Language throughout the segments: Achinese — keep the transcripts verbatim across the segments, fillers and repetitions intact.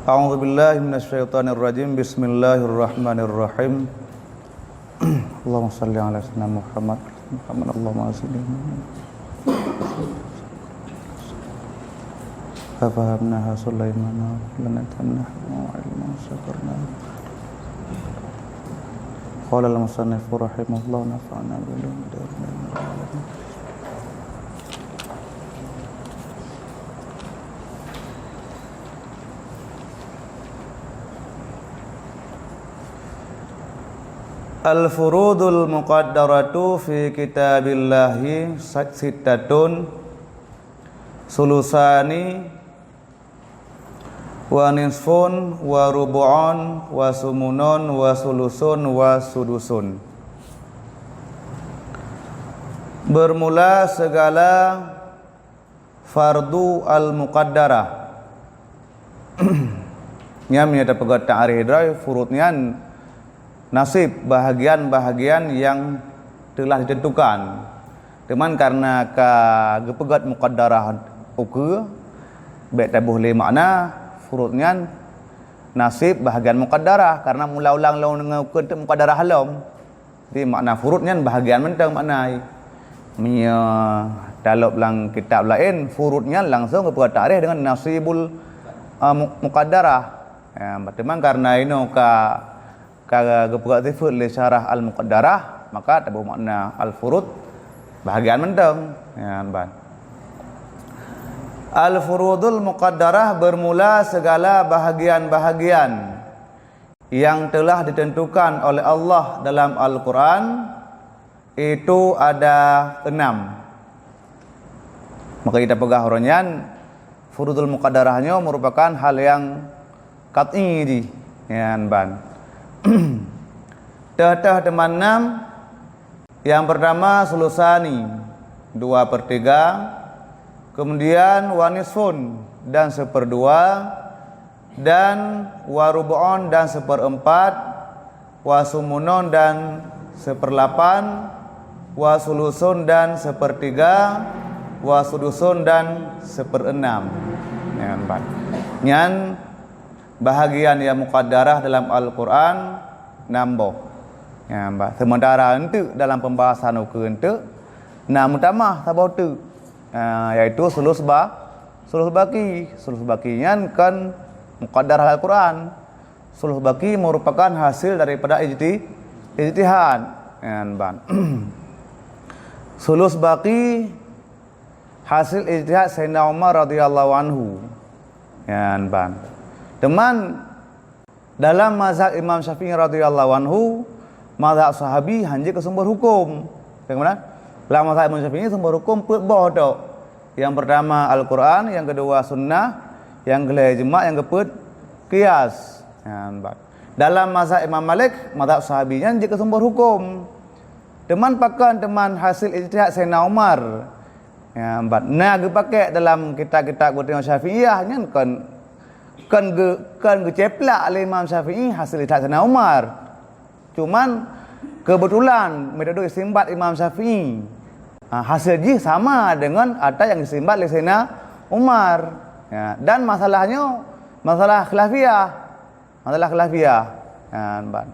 أعوذ بالله من الشيطان الرجيم. بسم الله الرحمن الرحيم. اللهم صل على سيدنا محمد. محمد، اللهم صل. ففهمناها سليمان ونفعنا نحو علما وسخرنا. قال المصنف رحمه الله، نفعنا بعلوم الدارين. Al-furudul muqaddaratu fi kitabillahi sittatun, sulusani wa nisfun wa rubu'un wa sumunun wa sulusun wa sudusun. Bermula segala fardu al-muqaddarah. Nyan meunyoe tapeugah ta'rif droe, furud nyan nasib, bahagian-bahagian yang telah ditentukan. Teuma karena ka geupeugét muqaddarah ukeue, bék taboh lé makna furud nyan nasib bahagian muqaddarah, karena mula ulang lom ngon ukeue teuk muqaddarah lom. Jadi makna furud nyan bahagian mantong makna. Meunyoe talop lam kitab laén, furud nyan langsung geupeugah ta'rif dengan nasibul, ah, mu-, muqaddarah. Ya, teuma karena inoe ka, ka geupeugah sifat lé syarah al-muqaddarah, maka taboh makna al-furud bahagian mantong. Ya, ban. Al-furudul muqaddarah bermula segala bahagian-bahagian yang telah ditentukan oleh Allah dalam Al-Quran, itu ada enam. Maka kita peugah uroe nyan, furudul muqaddarah nyoe merupakan hal yang qat'i jih, nyan ban. Teuh-teuh teuma enam, yang pertama sulusani, dua per tiga, kemudian wa nisfun, dan seperdua, dan wa rubu'un, dan seperempat, wa sumunun, dan seperlapan, wa sulusun, dan sepertiga, wa sudusun, dan seperenam. Nyan ban. Nyan bahagian yang muqaddarah dalam Al-Quran nam boh. Nyan ban. Sementara enteuk dalam pembahasan ukeue enteuk, na meutamah saboh teuk. Ah, yaitu sulus ba-, sulus baki. Sulus baki nyan kan muqaddarah Al-Quran. Sulus baki merupakan hasil daripada ijti-, ijtihad. Nyan ban. Sulus baki hasil ijtihad Sayyidina Umar radhiyallahu anhu. Nyan ban. Teuma dalam mazhab Imam Syafi'i radhiyallahu anhu, mazhab sahabi hana jeuet keu sumber hukum. Bagaimana? Dalam mazhab Imam Syafi'i sumber hukum peuet boh tok. Yang pertama Al-Quran, yang kedua sunnah, yang keulhèe ijma, yang keupeuet qiyas. Nyan ban. Dalam mazhab Imam Malik, mazhab sahabi nyan jeuet keu sumber hukum. Teuma pakon teuma hasil ijtihad Sayyidina Umar. Nyan ban. Na geupakék dalam kitab-kitab geutanyoe Syafi'iyah nyan kon, kon geu-, kon geuceplak lé Imam Syafi'i hasil ijtihad Sayyidina Umar. Cuman keubeutulan metode istinbat Imam Syafi'i, ha, hasil jih sama deungon ata nyang istinbat lé Sayyidina Umar. Ya, dan masalah nyoe masalah khilafiyah. Masalah khilafiyah. Ya, ban.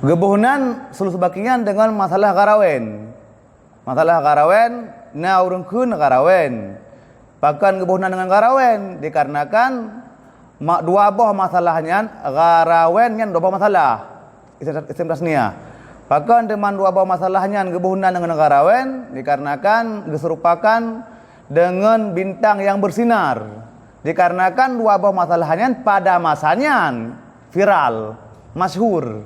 Geuboh nan sulus baki nyan deungon masalah gharawain. Masalah gharawain, na ureuëng kheun gharawain. Pakon geuboh nan deungon gharawain? Dikarenakan ma-, dua boh masalah nyan, gharawain nyan dua boh masalah. Isim, isim tasniah. Pakon teuma dua boh masalah nyan geuboh nan deungon gharawain? Dikarenakan geuserupakan deungon bintang yang bersinar. Dikarenakan dua boh masalah nyan pada masa nyan viral, masyhur.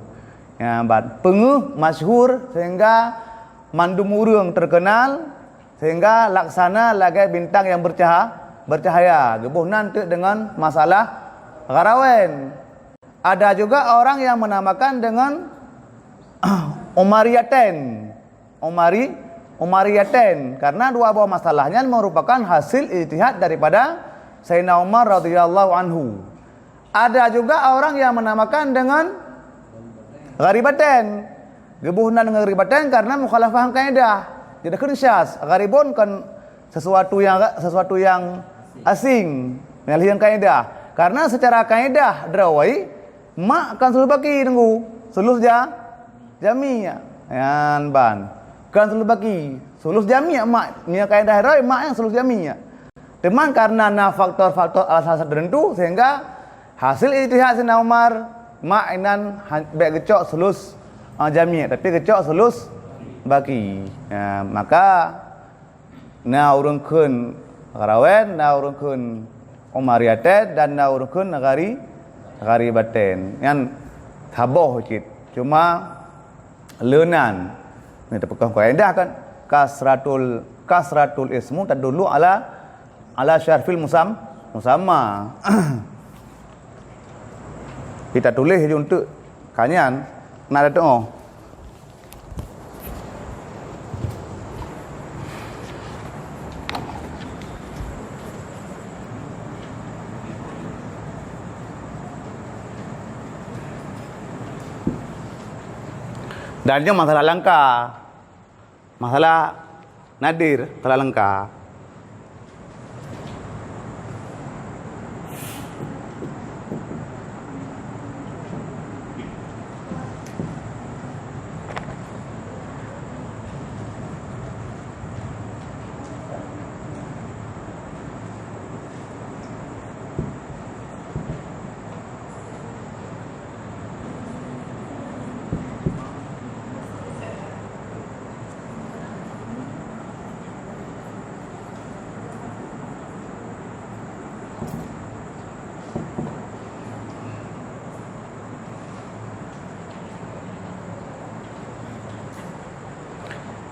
Ya, ban. Peungeuh, masyhur, sehingga mandum ureuëng terkenal, sehingga laksana lagée bintang yang bercaha-, bercahaya. Geuboh nan teuk deungon masalah gharawain. Ada juga orang yang menamakan dengan Umariyaten. Umari, Umariyaten. Karena dua boh masalah nyan merupakan hasil ijtihad daripada Sayyidina Umar radhiyallahu anhu. Ada juga orang yang menamakan dengan gharibaten. Geuboh nan deungon gharibaten karena mukhalafah kaidah. Jadi kheun syaz, gharibun kan sesuatu yang, sesuatu yang asing, menyalahi kaidah. Karena secara kaedah droe, mak kan sulus baki, Teungku. Sulus ja-, jami'. Nyan ban. Kan sulus baki. Sulus jami' mak. Nyan kaedah droe, mak nyang sulus jami'. Teuma karena na faktor-faktor alasan tertentu, sehingga hasil ijtihad Saidina Umar, mak inan ha-, bèk geucok sulus, ah, jami', tapi geucok sulus baki. Ya, maka na ureuëng kheun Gharawen, na ureuëng kheun Umariyaten, dan na ureuëng kheun Nagari, Nagari Baten. Nyan saboh cit. Cuma leunan. Ni teupeukong kaedah kan, kasratul, kasratul ismu tadullu ala, ala syarfil musam-, musamma. Kita tuléh ju untuk kanyan, na ada tengok. Dan nyoe masalah langka. Masalah nadir, masalah langka.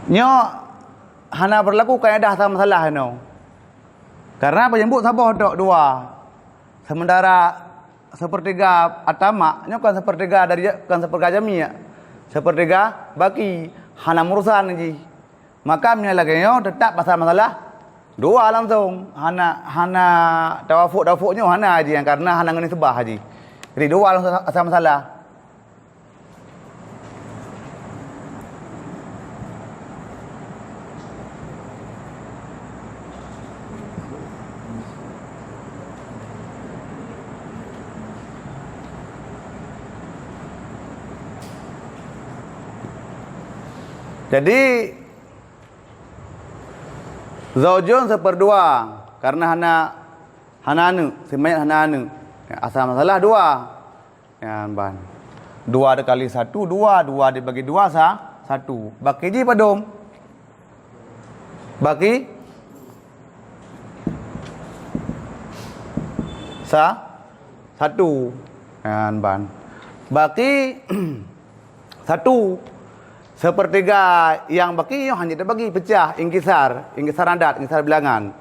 Nyoe hana berlaku kaedah sama salah inoe. Karena penyebut saboh dok dua. Sementara sepertiga atamak, nyoe kan sepertiga dari, kan sepertiga jami'. Sepertiga baki, hana murusan jih. Maka meunyoe lagèe nyoe teutap asai masalah dua langsung. Hana, hana tawafuk-tawafuk nyoe hana jih, karena hana ngon nisbah jih. Jadi dua langsung asai masalah. Jadi, zaujun seuperdua, karena hana, hana aneuk, si mayét hana aneuk. Asai masalah dua. Nyan ban. Dua dikali satu, dua, dua dibagi dua, sa-, satu. Baki jih padum? Baki? Sa-, satu. Nyan ban. Baki satu. Sepertiga nyang baki nyoe hana teubagi, pecah, ingkisar, ingkisar adat, ingkisar bilangan.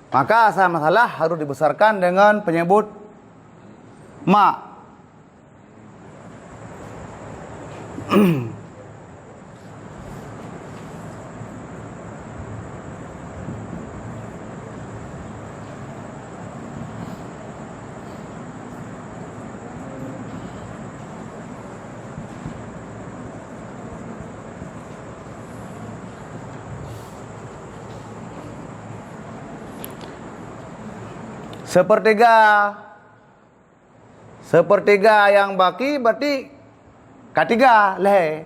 Maka asai masalah harus dibesarkan dengan penyebut mak. Sepertiga. Sepertiga nyang baki berarti ka tiga, lhèe.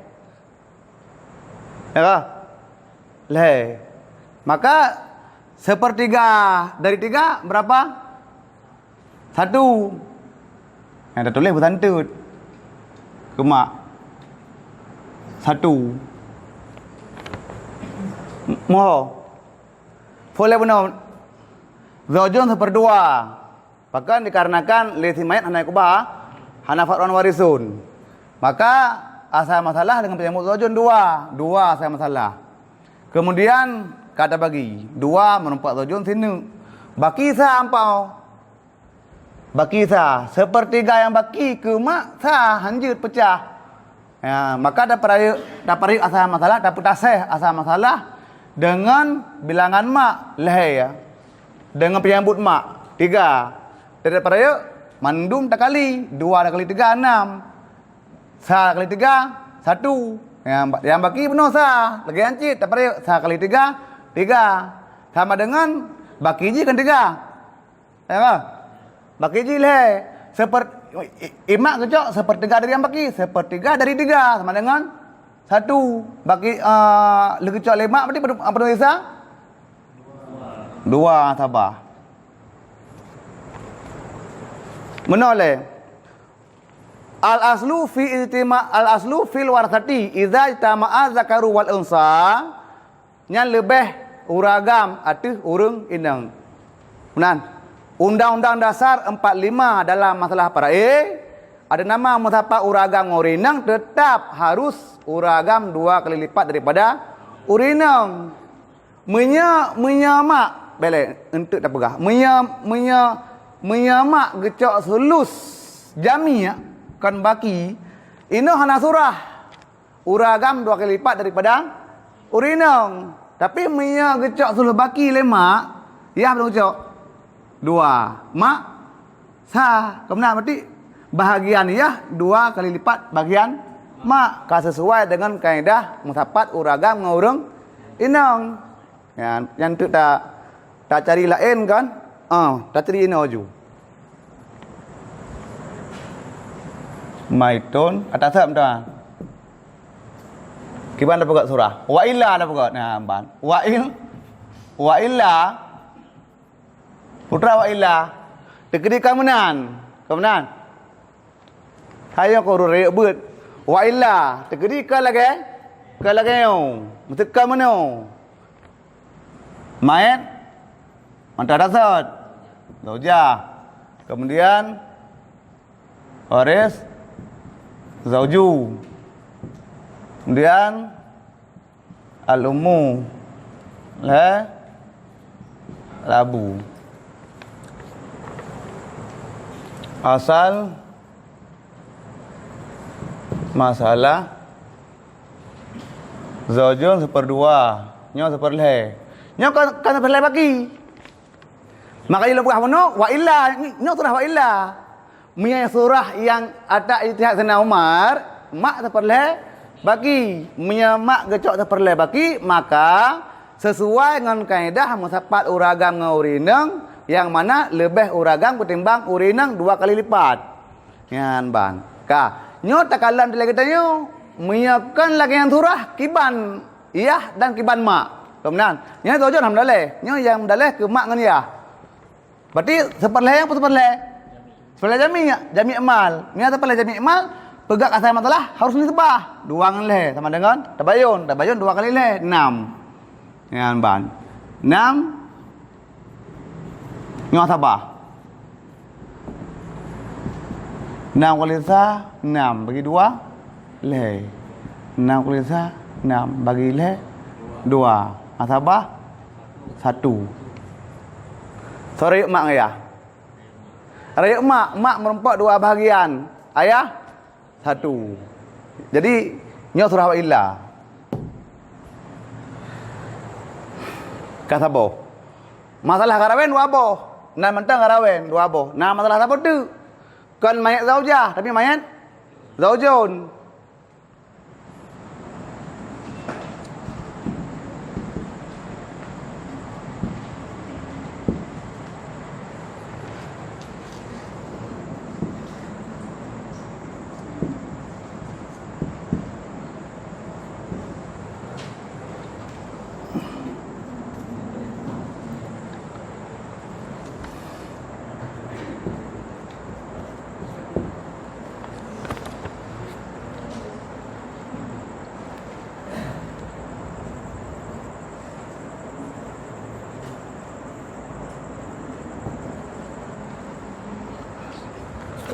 Ya kah? Lhèe. Maka sepertiga dari tiga berapa? Satu. Nyang tatuléh beutanteut. Keumak. Satu. M-, moho. Boleh bunoe. Zaujun seuperdua. Bahkan dikarenakan lé si mayét hana kuba, hana fardun warisun. Maka asai masalah dengan penyambut zaujun dua, dua asai masalah. Kemudian ka tabagi, dua meureumpok zaujun sineuk. Baki sa ampau. Baki sa, sepertiga nyang baki keu mak sa hanjeuet peucah. Ya, maka tapeurayeuk, tapeurayeuk asai masalah, tapeutaseh asai masalah deungon bilangan mak lhèe, ya. Deungon penyambut mak tiga. Tapeurayeuk mandum takali, dua takali tiga, enam. Sa kali tiga, satu. Nyang ba-, nyang baki bunoe sa, lagèe nyan cit, tapeurayeuk sa kali tiga, tiga. Sama deungon baki jih kan tiga. Ya kan? Baki jih lhèe. Seper-, i-, i-, imak geucok sepertiga dari nyang baki, sepertiga dari tiga sama dengan satu. Baki, eh, lheueh geucok lé mak berarti apa, apa tersisa? Dua, sabar. Meunoe lé. Al aslu fi ijtima-, al aslu fil warasati idza ijtama'a dzakaru wal unsa, nyan leubeh ureueng agam ateueh ureueng inong. Meunan, Undang-Undang Dasar empat lima dalam masalah parae, ada nama meusapat ureueng agam ngon ureueng inong, tetap harus ureueng agam dua kali lipat daripada ureueng inong. Meunyoe, meunyoe mak, bèk lé, eunteuk tapeugah. Meunyoe, meunyoe, meunyoe mak geucok sulus jami' kon baki, inoe hana surah. Ureueng agam dua kali lipat daripada ureueng inong. Tapi meunyoe geucok sulus baki lé mak, yah beutôi geucok. Dua. Mak, sa. Keunan berarti bahagian yah dua kali lipat bahagian mak. Ka sesuai dengan kaedah meusapat ureueng agam ngon ureueng inong. Nyan, nyan teuk ta, tacari laén kan? Ah, tacari inoe ju. Maiton, atas sab tuan. Kiban tapeugah surah. Wa illa tapeugah. Nah, ban. Wa il-, wa illa. Putra wa illa. Teukeudi ka meunan. Ka meunan. Hayo ko ureueng rayeuk beuet. Wa illa. Teukeudi ka lagèe, ka lagèe nyoe. Meuseuka meunoe. Mait. Mantah dasot. Zaujah. Kemudian, Waris, zauju. Kemudian, al-ummu, lhèe, al-abu. Asal masalah zaujun seuperdua, nyoe seuperdlhèe. Nyoe kan, kan seuperdlhèe baki. Maka ilôn peugah bunoe, wa illa, nyoe surah wa illa. Meunyoe surah nyang ata ijtihad Saidina Umar, mak seuperdlhèe baki. Meunyoe mak geucok seuperdlhèe baki, maka sesuai ngon kaedah meusapat ureueng agam ngon ureueng inong, nyang mana leubeh ureueng agam keutimbang ureueng inong dua kali lipat. Nyan ban. Ka, nyoe takalon dilèe geutanyoe, meunyoe kon lagèe nyan surah, kiban yah dan kiban mak. Ka meunan. Nyoe zaujun hana meudaléh. Nyoe nyang meudaléh keu mak ngon yah. Berarti seuperdlhèe nyang peue seuperdlhèe? Seuperdlhèe jami', jami' mal. Meunyoe seuperdlhèe jami' mal, peugah asai masalah harôh nisbah. Dua ngon lhèe sama dengan tabayun. Tabayun dua kali lhèe, nam. Nyan ban. Nam. Nyoe saban. Nam kali sa, nam bagi dua, lhèe. Nam kali sa, nam bagi lhèe, dua. Nasabah, satu. Soe rayeuk mak ngon yah? Rayeuk mak, mak meurumpok dua bahagian. Ayah, satu. Jadi, nyoe surah wa illa. Ka saboh. Masalah ka rawen dua boh. Nan mantong ka rawen dua boh. Nah, masalah saboh teuk. Kon manyét zaujah, tapi manyét zaujun.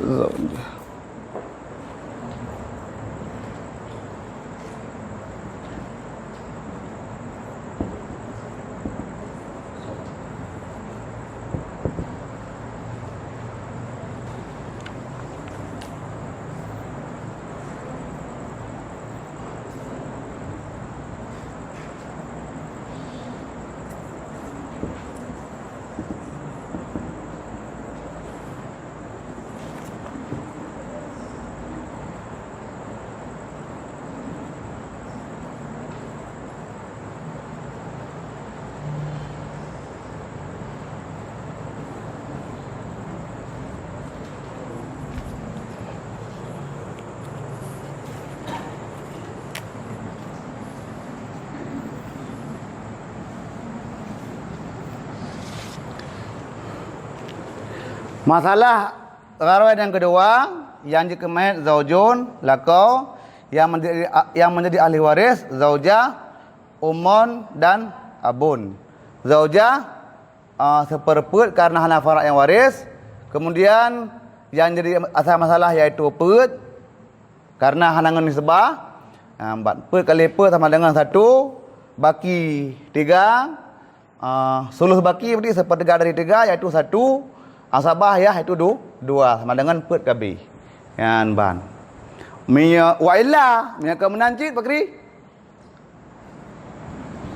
Zaujah. Masalah rawan nyang keudua, nyang jikeumet zaujun, lakoe, nyang menjadi, nyang menjadi ahli waris, zaujah, ummun dan abun. Zaujah, ah, seupeurpeuet karena hana farak nyang waris. Kemudian, nyang jadi asai masalah yaitu peuet, karena hana ngon nisbah. Ah, empat. Peuet kali peuet sama dengan satu, baki tiga, ah, suluh baki berarti sepertiga dari tiga, yaitu satu, asabah yah, yaitu du-, dua, sama dengan peuet ka abéh. Nyan ban. Meunyoe wa illa, meunyoe ka meunan cit, pakri?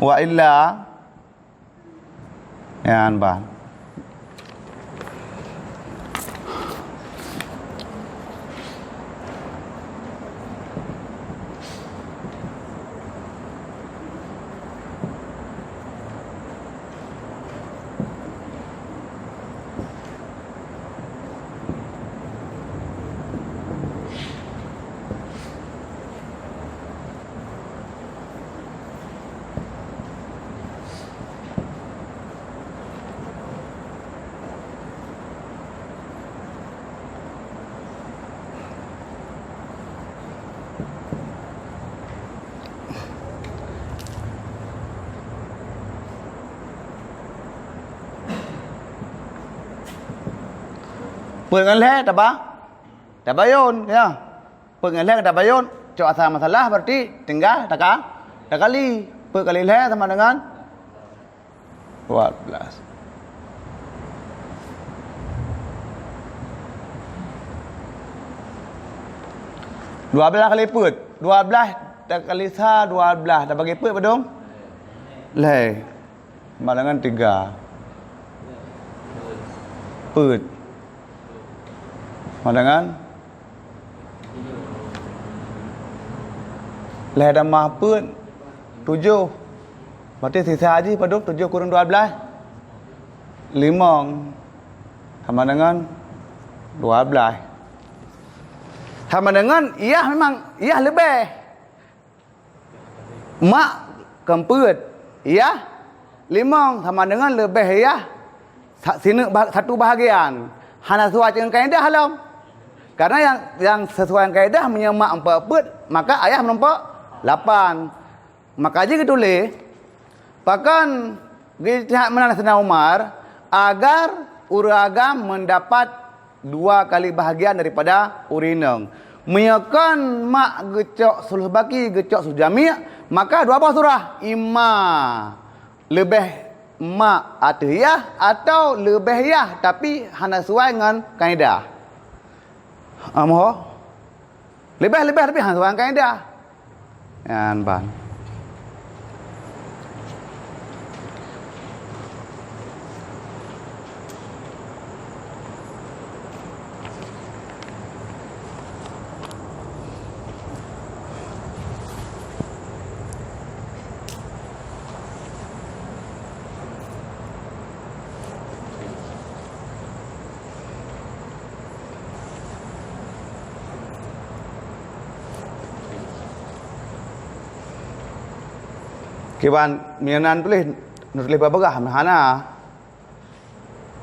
Wa illa, nyan ban. Peuet ngon lhèe taba-, tabayôn, ya. Peuet ngon lhèe tabayôn, cok asai masalah berarti tinggal taka-, takali. Peuet kali lhèe sama dengan dua belas. Dua belas kali peuet. Dua belas takali sa, dua belas. Tabagi peuet padum? Lhèe. Sama dengan tiga. Peuet. Sama dengan lhèe tamah peuet, tujoh. Berarti sisa jih padum? Tujoh kureueng dua belas? Limong. Sama dengan dua belas. Sama dengan yah, memang yah leubeh. Mak kon peuet, yah limong, sama dengan leubeh yah sa-, sineuk bah-, satu bahagian. Hana sesuai dengan kaedah lom. Karena nyang, nyang sesuai dengan kaedah, meunyoe mak meupat peuet, maka ayah meupat lapan. Maka jih geutuléh, pakon geuijtihad meunan Saidina Umar, agar ureuëng agam meudapat dua kali bahagian daripada ureuëng inong. Meunyoe kon mak geucok suluh baki, geucok suluh jami', maka dua boh surah. Ima leubeh mak ateueh yah, atawa leubeh yah tapi hana sesuai ngon kaedah. Amoh. Leubeh-leubeh tapi hana sesuai ngon kaedah. Nyan ban. Kiban minan tuléh, neutuléh bak peugah hana.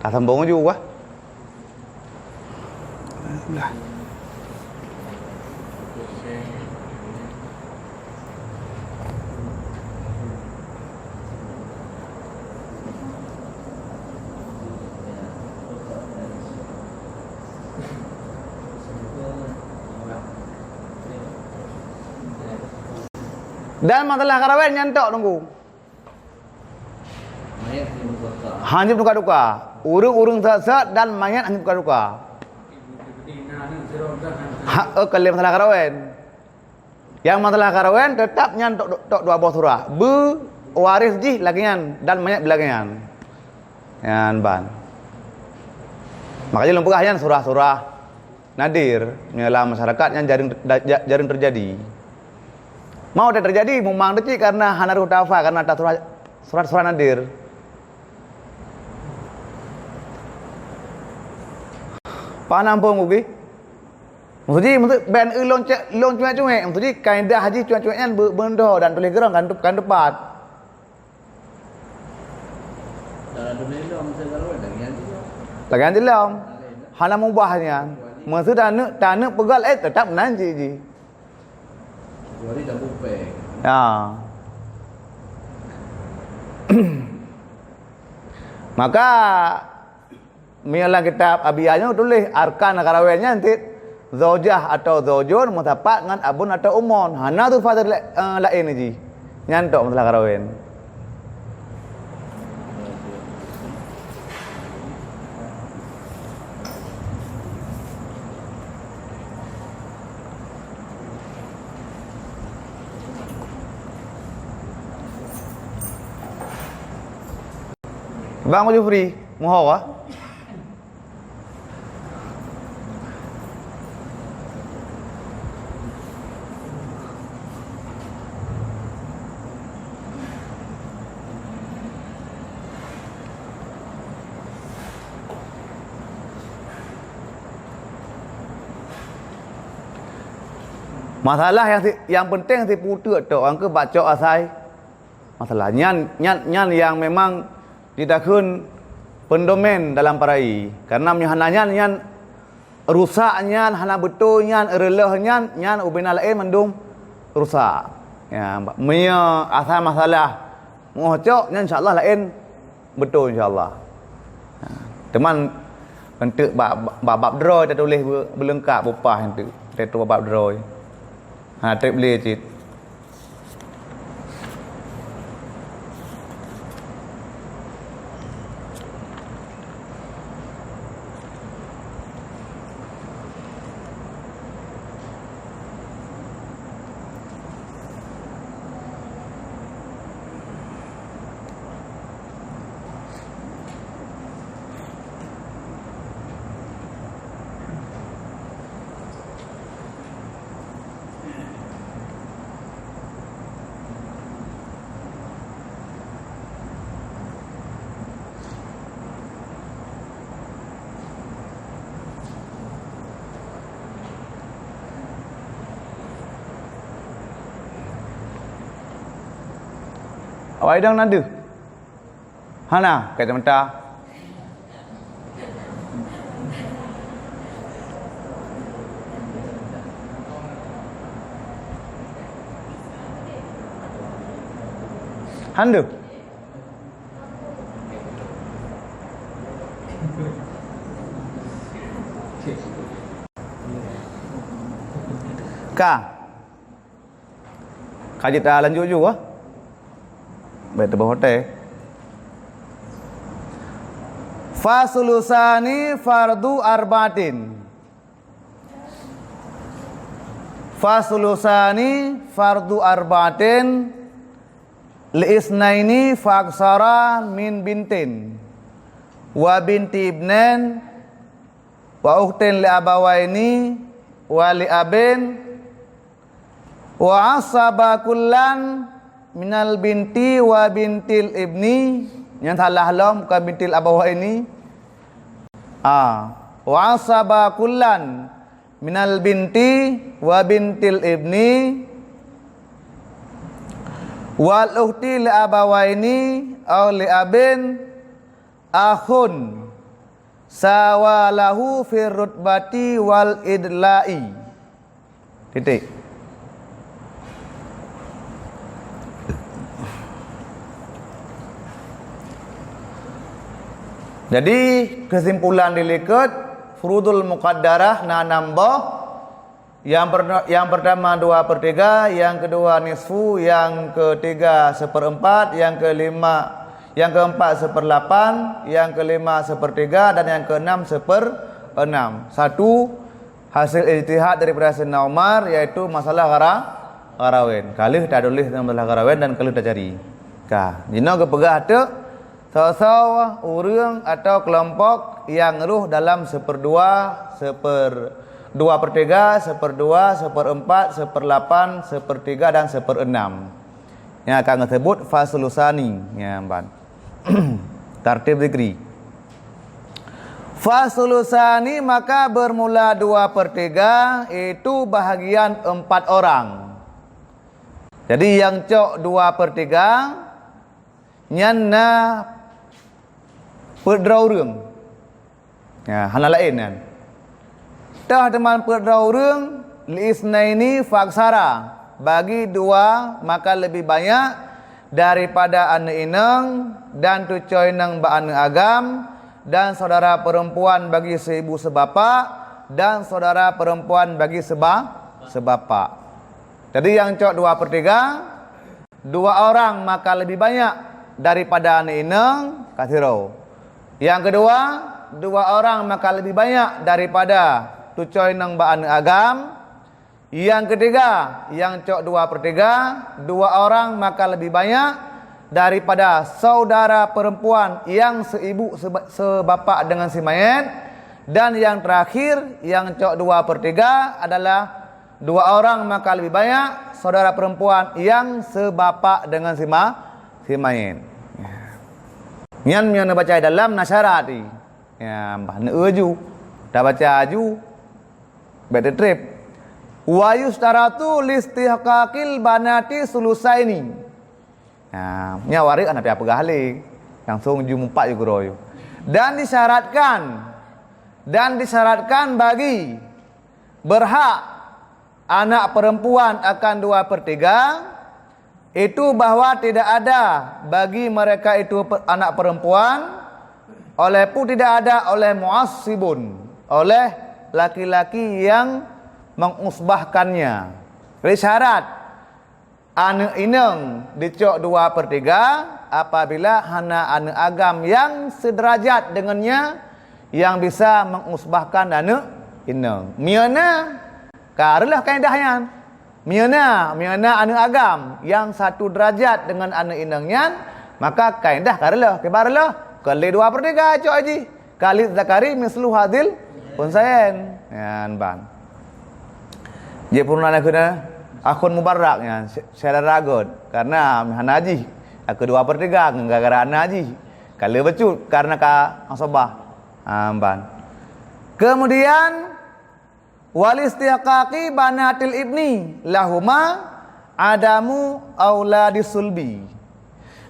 Tasambong ju wah. Dan masalah karawen nyan tok tunggu. Hana jeuet tuka-tuka. Ureuëng-ureuëng sat-sat dan manyét hana jeuet tuka-tuka. Ha, eh, kali masalah karawen. Nyang masalah karawen teutap nyan tok, tok dua boh surah. Beuwaréh jih lagée nyan dan manyét lagée nyan. Nyan ban. Makanya lôn peugah nyan surah-surah nadir, meunyoe lam masyarakat nyan jareueng, ja-, jareueng teujadi. Mau teujadi, mumang teucit karena hana rôh tafai, karena ta surah, surah, surah nadir. Paham ampôn geuh? Maksud jih, maksud ben eu lôn cek, lôn cuek-cuek. Maksud jih, kaedah jih cuek-cuek nyan be-, beundoh dan tuléh keurong kan, kan teupat. Lagée nyan jilom. Hana mubah nyan. Meuseu taneuk, taneuk peugah laén, teutap nan cit jih. Kecuali tabung péng. Ya. Maka, meunyoe lam kitab Abiyah nyoe tuléh arkan karawen nyan cit, zaujah atau zaujun meusapat ngon abun atau umon. Hana tufa la-, eh, laén jih. Nyan tok masalah karawen. Bang Jufri, muhawah. Masalah nyang si-, nyang penting sipu teuk tok, nyang keu bak cok asai. Masalah nyan, nyan, nyan nyang memang jitakheun pendomen dalam para i. Karena meunyoe hana nyan, nyan rusak nyan, hana beutôi nyan, reuloh nyan, nyan ubena laén mandum rusak. Ya, meunyoe asai masalah muoh cok, nyan insya Allah laén beutôi insya Allah. Ha, teuma enteuk bak, bak, bak bab droe tatuléh be-, beuleungkap bupah enteuk. Tatuléh bab droe. Ha, treb lé cit. Awai dong na deuh. Hana, kacamata. Hana deuh. Ka. Ka jeuet talanjut ju, ah. Bèk teuboh watèe. Fasulusani fardu arba'atin. Fasulusani fardu arba'atin, li isnaini fa aksara min bintin, wa binti ibnin, wa ukhtin li abawaini, wa li abin, wa asaba kullan minal binti wa bintil ibni, nyan salah lom, bukan bintil abawaini. Ah, wa asaba kullan minal binti wa bintil ibni, wal ukhti li abawaini aw li abin, akhun sawalahu fir rutbati wal idla'i. Titik. Jadi, kesimpulan di likot, furudul muqaddarah na enam boh. Yang per-, yang pertama dua per tiga, yang kedua nisfu, yang ketiga seperempat, yang kelima, yang keempat seperlapan, yang kelima sepertiga, dan yang keenam seperenam. Satu, hasil ijtihad daripada Sayyidina Umar, yaitu masalah ghara-, gharawen. Ka lheueh tatuléh masalah gharawen dan ka lheueh tacari. Ka, jinoe geupeugah teuk, soe-soe ureuëng atau kelompok nyang rôh dalam seperdua, seper-, dua per tiga, seperdua, seperempat, seperlapan, sepertiga, dan seperenam. Nyang ka geuseubut fasulusani, nyan ban. Tartib zikri. Fasulusani maka bermula dua per tiga, itu bahagian empat orang. Jadi, nyang cok dua per tiga, nyan na peuet droe ureuëng. Ya, hana laén nyan. Toh teuma peuet droe ureuëng, li isnaini fa aktsara, bagi dua maka lebih banyak daripada aneuëk inong dan tucoe inong bak aneuëk agam, dan saudara perempuan bagi seibu sebapak, dan saudara perempuan bagi seba-, sebapak. Jadi nyang cok dua per tiga, dua orang maka lebih banyak daripada aneuëk inong, ka sidroe. Nyang keudua, dua orang maka lebih banyak daripada tucoe inong bak aneuëk agam. Nyang keutiga, nyang cok dua per tiga, dua orang maka lebih banyak daripada saudara perempuan nyang seibu seba-, sebapak dengan si mayét. Dan nyang terakhir, nyang cok dua per tiga adalah dua orang maka lebih banyak saudara perempuan nyang sebapak dengan si ma-, si mayét. Nyan meunyoe neubaca dalam na syarat i. Ya, bah neueu ju. Tabaca ju. Bèk teutrép. Wa yusytaratu listihqaqil banati sulusaini. Nah, nyan waréh hana payah peugah lé. Langsung ju meupat ju keudroe ju. Dan disyaratkan, dan disyaratkan bagi berhak anak perempuan akan dua per tiga, itu bahwa tidak ada bagi mereka itu pe-, anak perempuan, oleh pun tidak ada oleh mu'assibun, oleh laki-laki yang mengusbahkannya. Jadi syarat aneuëk inong dicok dua per tiga apabila hana aneuëk agam yang sederajat dengannya yang bisa mengusbahkan aneuëk inong. Meunyoe na, ka reuloh kaedah nyan. Meunyoe na, meunyoe na aneuëk agam nyang satu derajat deungon aneuëk inong nyan, maka kaedah ka reuloh, kiban reuloh, kon lé dua per tiga cok jih. Ka lizzakari mislu hadzil untsayain. Nyan ban. Jih peurunoe na keunan akhun mubarrak nyan, sy-, syedara göt. Karena hana jih, ka dua per tiga, gara-gara hana jih. Ka lé bacut, karena ka asabah. Ha, ban. Kemudian, Walistihqaqi banatil ibni lahuma adamu auladi sulbi.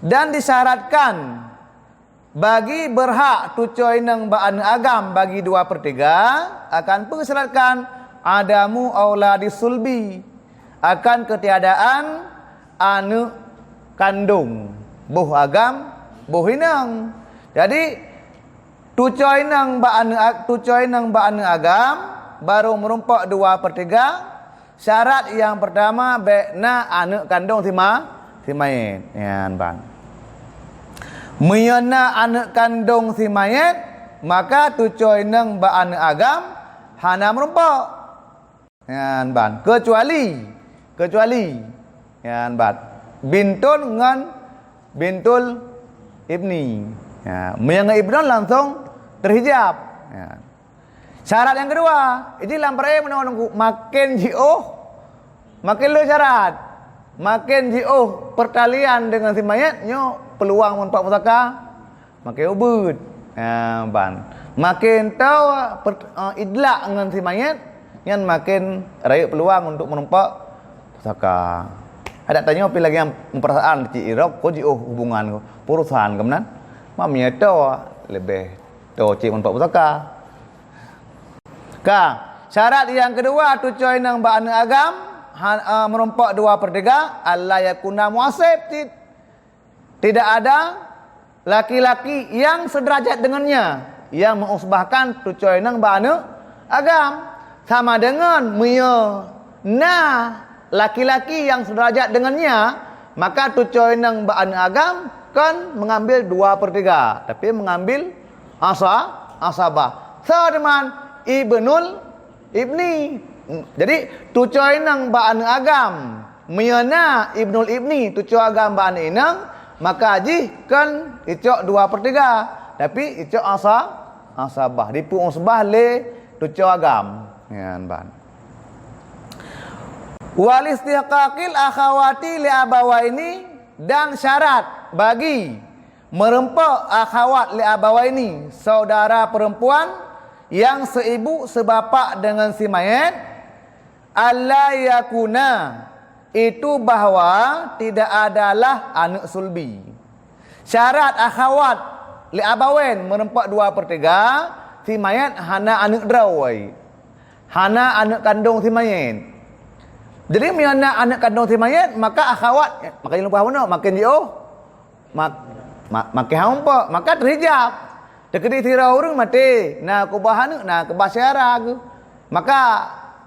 Dan disyaratkan bagi berhak tucoe inong bak aneuëk agam bagi dua per tiga, akan peue syaratkan adamu auladi sulbi, akan ketiadaan aneuëk kandong, boh agam, boh inong. Jadi, Tucoe inong bak aneuëk ag-, tucoe inong bak aneuëk agam, barô meurumpok dua per tiga, syarat nyang peurtama bèk na aneuëk kandong si ma-, si mayét. Nyan ban. Meunyoe na aneuëk kandong si mayét, maka tucoe inong bak aneuëk agam hana meurumpok. Nyan ban. Kecuali, kecuali. Nyan ban. Bintun ngon bintul ibni. Ya, meunyoe ngon ibnun langsung terhijab. Ya. Syarat nyang keudua, jadi lam peuraya meunan nunggu makin jiôh, makin le syarat. Makin jiôh pertalian dengan si mayét, nyoe peluang meurumpok pusaka. Makin ubit. Ha, ban. Makin tau per-, eh, idlak ngon si mayét, nyan makin rayeuk peluang untuk meurumpok pusaka. Adak tanyoe pi lagèe nyang meuperasaan cit irok, ko jiôh hubungan ko, perusahaan ko meunan. Mam nyoe to leubeh to cit meurumpok pusaka. Ka, syarat nyang keudua tucoe inong bak aneuëk agam, ha, eh, meurumpok dua per tiga, alla yakuna mu'assib, cit. Tidak ada laki-laki yang sederajat dengannya yang mengusbahkan tucoe inong bak aneuëk agam. Sama dengan meunyoe na laki-laki yang sederajat dengannya, maka tucoe inong bak aneuëk agam kon mengambil dua per tiga, tapi mengambil asa-, asabah. Sama dengan ibnul ibni. Jadi, tucoe inong bak aneuëk agam. Meunyoe na ibnul ibni, tucoe agam bak aneuëk inong, maka jih kon icok dua per tiga, tapi icok asa-, asabah. Dipeuusbah lé tucoe agam. Nyan ban. Walistihqaqil akhawati li abawaini, dan syarat bagi meurumpok akhawat li abawaini, saudara perempuan yang seibu sebapak dengan si mayét, alla yakuna, itu bahwa tidak adalah aneuëk sulbi. Syarat akhawat li abawain meurumpok dua per tiga, si mayét hana aneuëk droe, hana aneuëk kandong si mayét. Jadi meunyoe na aneuëk kandong si mayét, maka akhawat, maka lumpah bunoe, makin jiôh, mak, mak, makin hana meurumpok, maka teuhijab. Teukeudi sidroe ureuëng maté, na keubah aneuëk, na keubah syedara geuh. Maka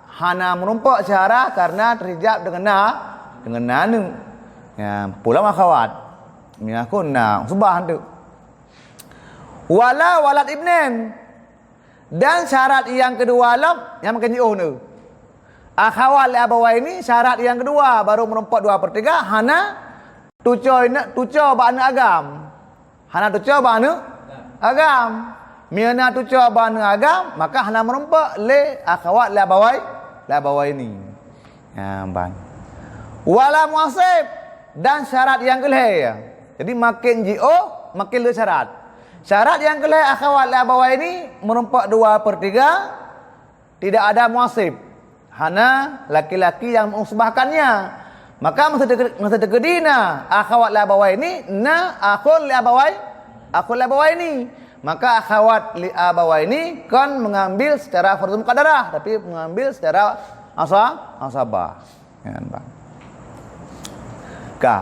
hana meurumpok syedara karena teuhijab deungon na, deungon na aneuëk. Ya, pulang akhawat. Meunyoe kon na usbah tu. Wala walad ibnin. Dan syarat nyang keudua lom, nyang makin jiôh nyoe. Akhawat li abawaini, syarat nyang keudua, baru meurumpok dua per tiga, hana tucoe ne-, tucoe bak aneuëk agam. Hana tucoe bak aneuëk agam. Meunyoe na tucoe bak aneuëk agam, maka hana meurumpok lé akhawat li abawai-, li abawaini. Ha, ban. Wala muasib, dan syarat nyang keulhée. Jadi makin jiôh, makin le syarat. Syarat nyang keulhée akhawat li abawaini meurumpok dua per tiga, tidak ada muasib. Hana laki-laki yang mengusbahkannya. Maka masa teuke-, masa teukeudi na akhawat li abawaini, na akhun li abawai-, akhun li abawaini. Maka akhawat li abawaini kon mengambil secara fardhu muqaddarah, tapi mengambil secara asa-, asabah. Ya, nampak? Ka.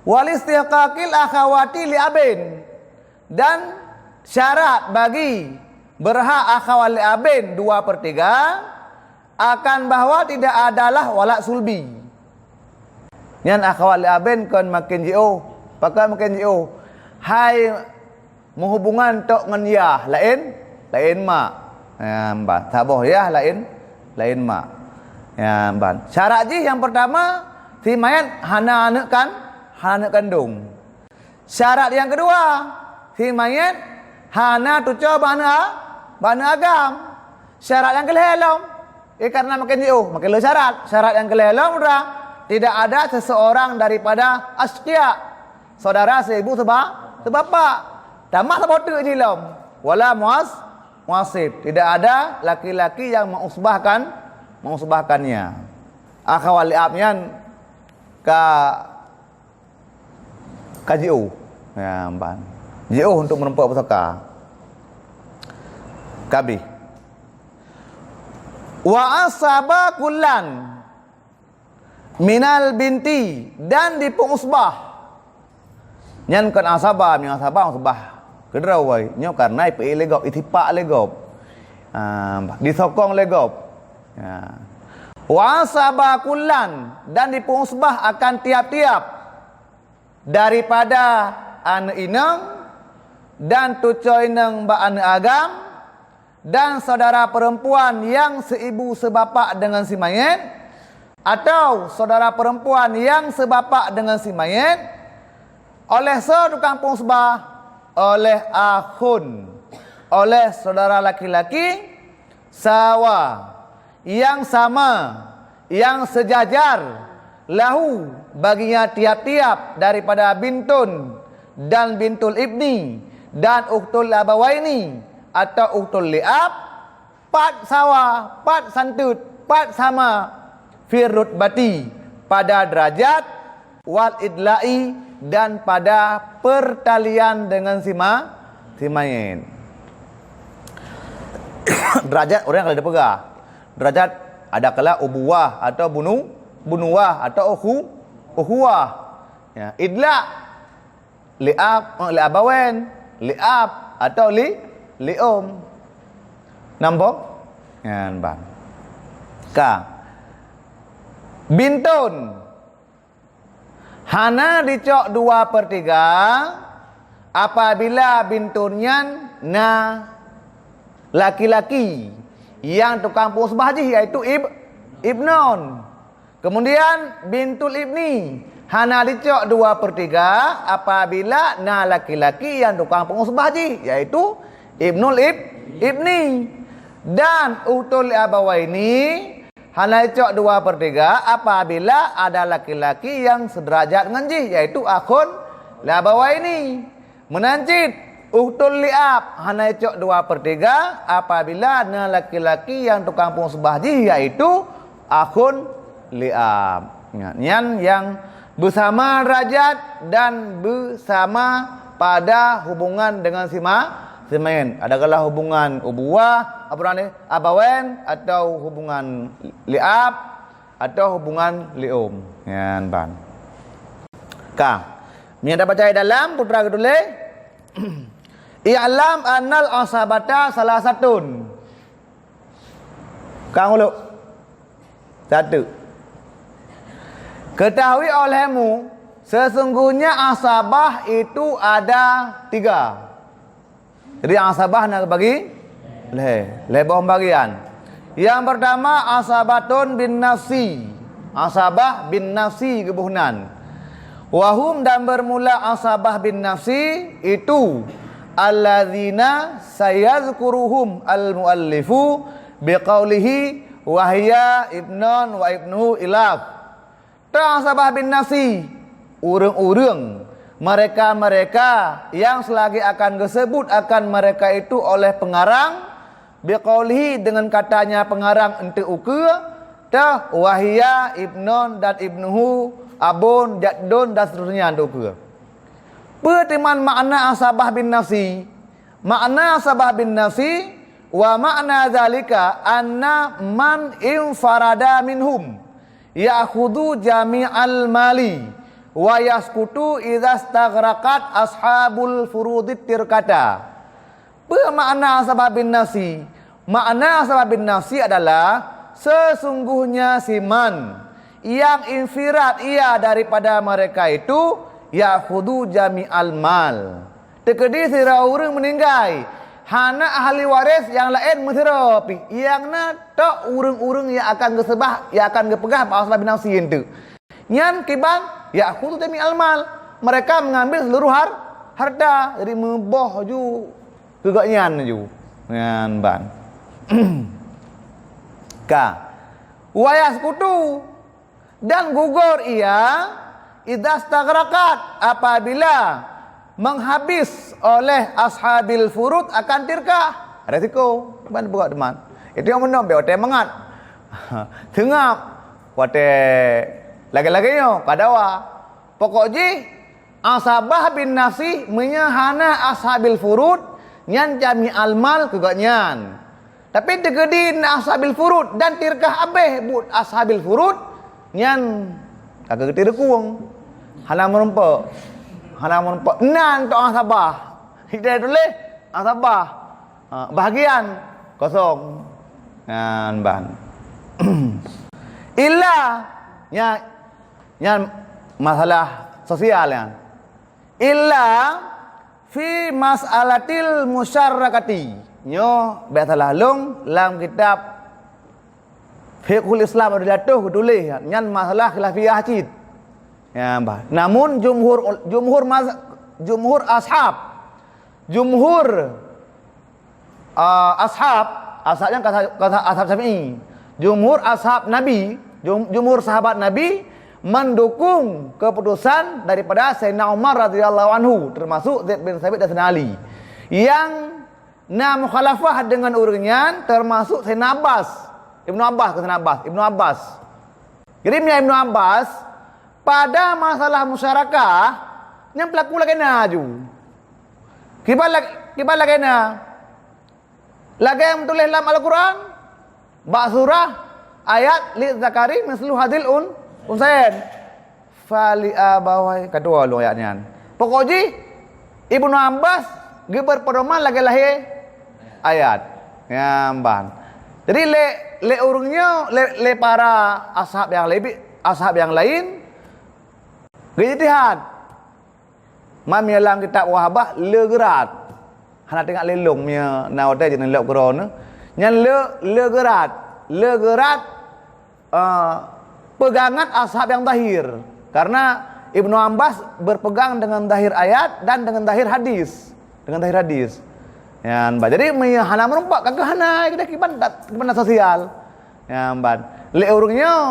Wal istihqaqil akhawati li abin. Dan syarat bagi berhak akhawat li abin dua per tiga akan bahwa tidak adalah walad sulbi. Nyan akhawat li abin kon makin jiôh, pakon makin jiôh. Hai meuhubungan tok ngon yah laén, laén mak. Ya, ban. Saboh yah laén, laén mak. Ya, ban. Syarat jih nyang pertama, si mayét hana aneuëk kan, hana aneuëk kandong. Syarat nyang keudua, si mayét hana tucoe bak aneuëk a-, bak aneuëk agam. Syarat nyang keulhée lom, eh, karena makin jiôh, makin le syarat. Syarat nyang keulhée lom udah, tidak ada seseorang daripada asqiya, saudara seibu seba-, sebapak. Tamah saboh teuk jih lom. Wala muas-, muasib. Tidak ada laki-laki yang mengusbahkan, mengusbahkannya. Akhawat li ab nyan ka ka jiôh. Ya, ban. Jiôh untuk meurumpok pusaka. Ka abéh. Wa asaba kullan minal binti, dan dipeuusbah. Nyan kon asaba, meunyoe asaba usbah keudroe, nyoe karena ipeuék lé gob, itipak lé gob. Ah, disokong lé gob. Ya. Wa asaba kullan, dan dipeuusbah akan tiap-tiap daripada aneuëk inong dan tucoe inong bak aneuëk agam, dan saudara perempuan yang seibu sebapak dengan si mayét, atau saudara perempuan yang sebapak dengan si mayét, oleh soe tukang peusbah? Oleh akhun, oleh saudara laki-laki, sawa, yang sama, yang sejajar, lahu, baginya tiap-tiap daripada bintun dan bintul ibni dan ukhtul abawaini atau ukhtul liab, pat sawa, pat santeut, pat sama, fir rutbati, pada derajat, wal idla'i, dan pada pertalian dengan si ma-, si mayét. Derajat ureuëng kalau dipeugah. Derajat ada kala ubuwah atau bunu-, bunuwah atau ukhu-, ukhuwah. Ya, idla' li ab, eh, li abawain, li ab atau li, li um. Nampak? Nyan ban. Ka. Bintun. Hana dicok dua per tiga apabila bintun nyan na laki-laki nyang tukang peusbah jih, yaitu ib-, ibnun. Kemudian bintul ibni hana dicok dua per tiga apabila na laki-laki nyang tukang peusbah jih, yaitu ibnul ib-, ibni. Dan ukhtul li abawaini hana dicok dua per tiga apabila ada laki-laki nyang seuderajat ngon jih, yaitu akhun li abawaini. Meunan cit, ukhtul li ab hana dicok dua per tiga apabila na laki-laki nyang tukang peusbah jih, yaitu akhun li ab. Nyan, nyan nyang beusama derajat dan beusama pada hubungan dengan si ma-, Seumain, adakala hubungan ubuwah, apa namanya, abawain, atau hubungan liab, atau hubungan lium. Nyan ban. Ka. Meunyo tabaca di dalam, putra geutuléh, "I'lam annal asabata salasatun." Ka uluk. Satu. Ketahui olehmu, sesungguhnya asabah itu ada tiga. Jadi asabah na bagi lhèe, lhèe boh bagian. Yang pertama asabatun bin nafsi. Asabah bin nafsi geuboh nan. Wahum, dan bermula asabah bin nafsi itu, alladzina sayazkuruhum al-muallifu biqaulihi wahya ibnun wa ibnuhu ilaf. Teu asabah bin nafsi, ureuëng-ureuëng, mereka-mereka yang selagi akan geusebut akan mereka itu oleh pengarang, biqaulihi, dengan katanya pengarang enteuk ukeue, teuh, wahya ibnun dan ibnuhu, abon, jaddun dan seterusnya enteuk ukeue. Peue teuman makna asabah bin nafsi? Makna asabah bin nafsi, wa makna zalika anna man infarada minhum ya'khudhu jami'al mali wa yaskutu idza staghraqat ashabul furudit tirkata. Peue makna asabah bin nafsi? Makna asabah bin nafsi adalah sesungguhnya si man yang infirat ia daripada mereka itu ya'khudhu jami'al mal. Teukeudi sidroe ureuëng meuninggai, hana ahli waréh nyang laén meusidroe pih, nyang na tok ureuëng-ureuëng nyang akan geuseubah, nyang akan geupeugah bak asabah bin nafsi enteuk. Nyan kiban ya'khudhu jami'al mal. Mereka mengambil seluruh har-, harta. Jadi meuboh ju keu gobnyan ju. Nyan ban. Ka. Wa yaskutu, dan gugur ia, idza staghraqat, apabila menghabis oleh ashabil furud akan tirkah. Resiko ban buat teman. Itu yang menambah otai mangat. Tengap. Watée lagée-lagée nyoe ka dawa. Pokok jih, asabah bin nafsi meunyoe hana ashabil furud, nyan jami'al mal keu gobnyan. Tapi teukeudi na ashabil furud dan tirkah abéh buet ashabil furud, nyan ka geuti reukung. Hana meurumpok. Hana meurumpok. Nan tok asabah. Hidayah tuléh asabah. Ha, bahagian kosong. Nyan ban. Illa, nya, nyan masalah sosial nyan. Illa fi mas'alatil musyarrakati. Nyoe biasalah lôn lam kitab Fiqhul Islam ada jatuh tuléh nyan masalah khilafiyah cit. Ya, bah. Namun jumhur ul-, jumhur maz-, jumhur ashab, jumhur, ah, ashab, ashab nyang ka sa-, ka sa-, ashab Syafi'i. Jumhur ashab Nabi, jum-, jumhur sahabat Nabi mendukung keputusan daripada Sayyidina Umar radhiyallahu anhu, termasuk Zaid bin Sabit dan Sayyidina Ali. Yang na mukhalafah dengan ureuëng nyan termasuk Sayyidina Abbas. Ibnu Abbas, ke Sayyidina Abbas, Ibnu Abbas. Jadi, meunyoe Ibnu Abbas, pada masalah musyarakah, nyan pelaku lagée na aju. Kiban lag-, kiban lagée na. Lagée nyang tuléh lam Al-Quran, bak surah ayat, "Li zakari mislu hadil un-, unsayain." Fali abawai, ka dua lôn ayat nyan. Pokok jih, Ibnu Abbas geubri pedoman lagée lahé ayat. Nyan ban. Jadi lé, lé ureuëng nyoe, lé, lé para ashab nyang leubeh, ashab nyang laén, geuijtihad. Man meunyoe lam kitab Wahabah le geurat. Hana teuingat lé lôn meunyoe na watée jeuet neulok keudroe nyoe. Nyan le, le geurat. Le geurat, eh, peugangat ashab nyang zahir. Karena Ibnu Abbas berpegang dengan zahir ayat dan dengan zahir hadis. Dengan zahir hadis. Nyan ban. Jadi meunyoe hana meurumpok ka keuh hana, kiban, kiban sosial. Nyan ban. Lé ureuëng nyoe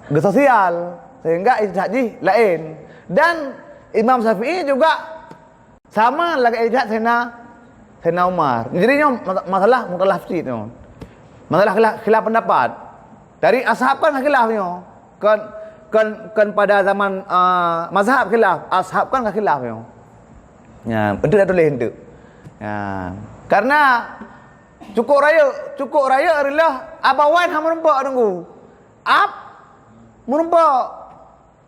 geusosial, sehingga ijtihad jih laén. Dan Imam Syafi'i juga sama lagée ijtihad Sayyidina, Sayyidina Umar. Jadi nyoe mas-, masalah mukhtalaf cit nyoe. Masalah khilaf, khilaf pendapat. Dari ashab kan khilaf nyoe. Kan, kan, kan pada zaman, ah, mazhab khilaf, ashab kan khilaf nyoe. Ya, enteuk dah tuléh enteuk. Ha. Karena cukôp rayeuk, cukôp rayeuk reuloh abawen hana meurumpok Teungku. Ab meurumpok.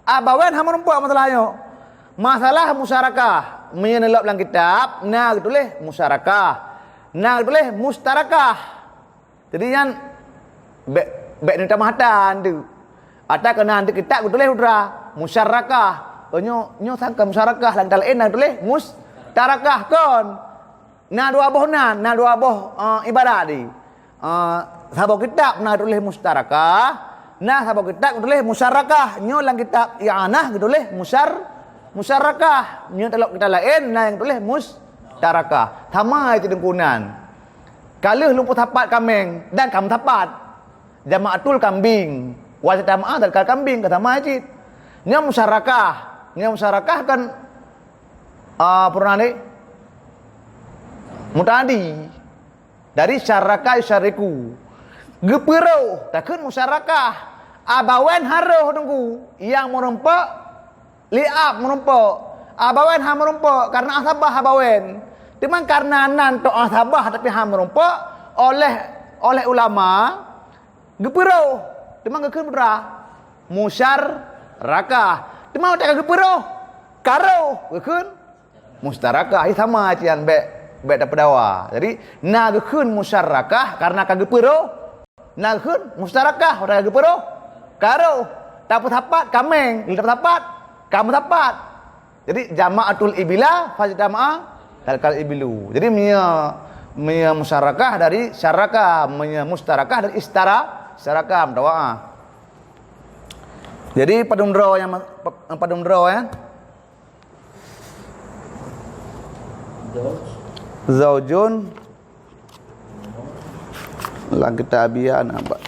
Abawen hana meurumpok masalah nyoe. Masalah musyarakah. Meunyoe neulok lam kitab, na geutuléh musyarakah. Na geutuléh mustarakah. Jadi nyan bèk, bèk neutamah ata tu. Ata keunan di kitab geutuléh udra musyarakah. Oh, nyoe, nyoe sangka musyarakah, lam kitab laén na geutuléh mustarakah kon. Na dua boh nan, na dua boh, eh, ibarat di. Eh, saboh kitab na geutuléh mustarakah, na saboh kitab geutuléh musyarakah. Nyoe lam kitab I'anah geutuléh musyar-, musyarakah. Nyoe dalam kitab laén na nyang geutuléh mustarakah. Sama cit Teungku nan. Ka lheueh lôn peusapat kaméng dan ka meusapat. Jama'atul kambing. Wa jama'ah dan kal kambing ka sama cit. Nyoe musyarakah. Nyoe musyarakah kan, ah, pernah ni? Muta'addi. Dari syaraka yusyariku. Geupeuroh, takheun musyarakah. Abawen harôh Teungku. Nyang meurumpok li ab meurumpok. Abawen hana meurumpok karena asabah abawen. Teuma karena nan tok asabah tapi hana meurumpok, oleh, oleh ulama geupeuroh. Teuma geukheun putra musyarakah. Teuma watèe ka geupeuroh, ka roh, geukheun mustarakah. Ih, sama cit nyan, bèk, bèk tapeudawa. Jadi na geukheun musyarakah karena ka geupeuroh. Na geukheun mustarakah, watèe ka geupeuroh, ka roh. Tapeusapat kaméng, tapeusapat, ka meusapat. Jadi jama'atul ibila fajtama'a talkal ibilu. Jadi meunyoe, meunyoe musyarakah dari syaraka, meunyoe mustarakah dari istara, syaraka, meudawaah. Jadi padum droe nyang ma-, pa-, padum droe, ya? Zaujun. Lam kitab Abiyah na bak.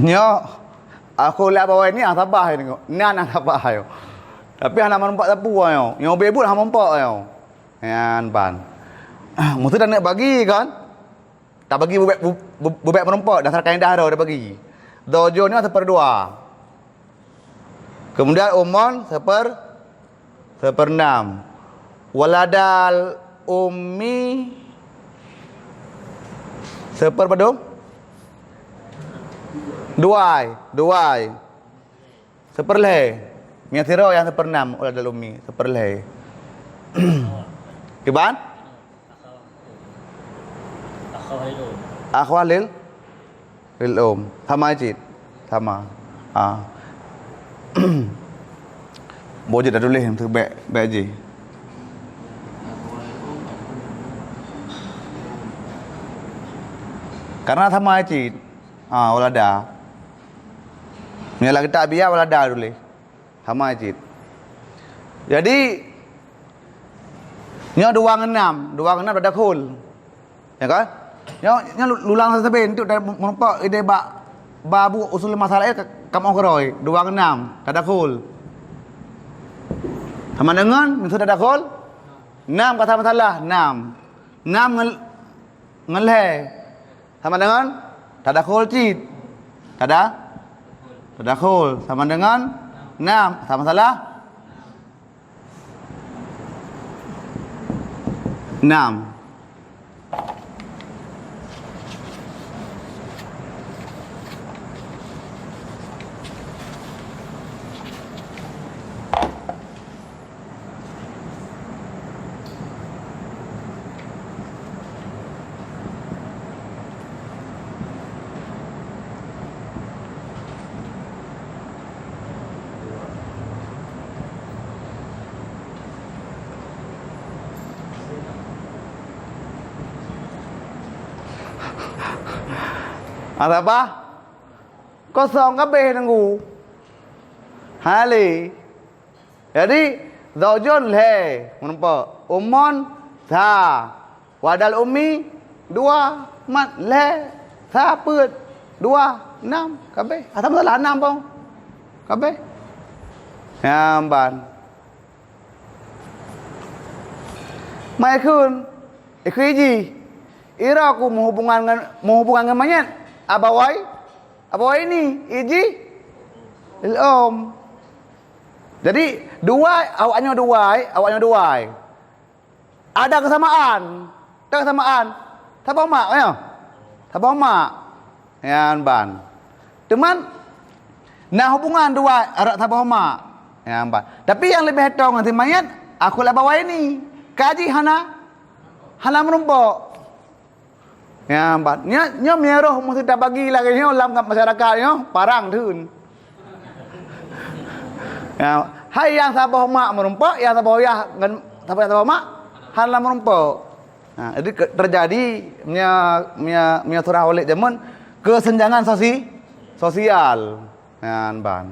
Nyoe, aku lé bawai ni, ah, sabar nyoe. Nan, ah, sabar nyoe. Tapi hana meureumpok sapeue nyoe. Nyoe beuet-beuet hana meureumpok nyoe. Nyan ban. Meusti taneuk bagi kan? Tabagi bubek, bu-, bu-, bubek meureumpok, dasar kaedah droe tabagi. Dojo nyoe seuperdua. Kemudian umon seper-, seperenam. Waladal ummi seper padum? Duai, duai. Seperlhèe. Nyang sidroe nyang seperenam, waladal ummi, seperlhèe. Kiban? Akhwah lil, lil um. Sama cit. Sama. Ha. Boh jeuet dah tuléh, bèk, bèk jih. Karena sama cit. Ha, walada. Meunyoe lam kitab Abiyah walada tuléh. Sama cit. Jadi, nyoe dua ngon nam, dua ngon nam tadakhul. Ya kan? Nyoe, nyoe lu-, lulang sabe untuk da-, meureumpok idéh bak babu usul masalah ka-, kamoe keurôi, dua ngon nam, tadakhul. Sama dengan, maksud tadakhul? Nam kata masalah, nam. Nam ngel-, ngelhèe. Sama dengan tadakhul cit. Tada-, tadakhul. Sama dengan nam. Sama salah? Nam. Nasabah kosong ka abéh Teungku. Hana lé. Jadi, zaujun lhèe, meurumpok. Ummun sa. Waladal ummi dua, mat lhèe, sa peuet, dua, nam, ka abéh. Asai meusalah nam pong. Ka abéh. Nyan ban. Mai kheun, ikheun jih. Ira ku meuhubungan ngon, meuhubungan ngon manyét, abawai, abawai ni, iji, lom. Jadi, dua, awak nyoe dua, awak nyoe dua. Ada kesamaan. Ada kesamaan. Saboh mak, ya? Saboh mak. Nyan ban. Teuma, na hubungan dua rot saboh mak. Nyan ban. Tapi nyang leubeh tong ngon si manyét, akhul abawai ni. Kaji hana, hana meurumpok. Nyan ban. Nyoe, nyoe meunyoe roh meusti tabagi lagèe nyoe lam masyarakat nyoe, parang theun. Ya, hai nyang saboh mak meurumpok, nyang saboh yah ngon saboh, nyang saboh mak hana meurumpok. Nah, jadi ke-, terjadi meunyoe, meunyoe, meunyoe surah Walid jameun kesenjangan sosi-, sosial. Nyan ban.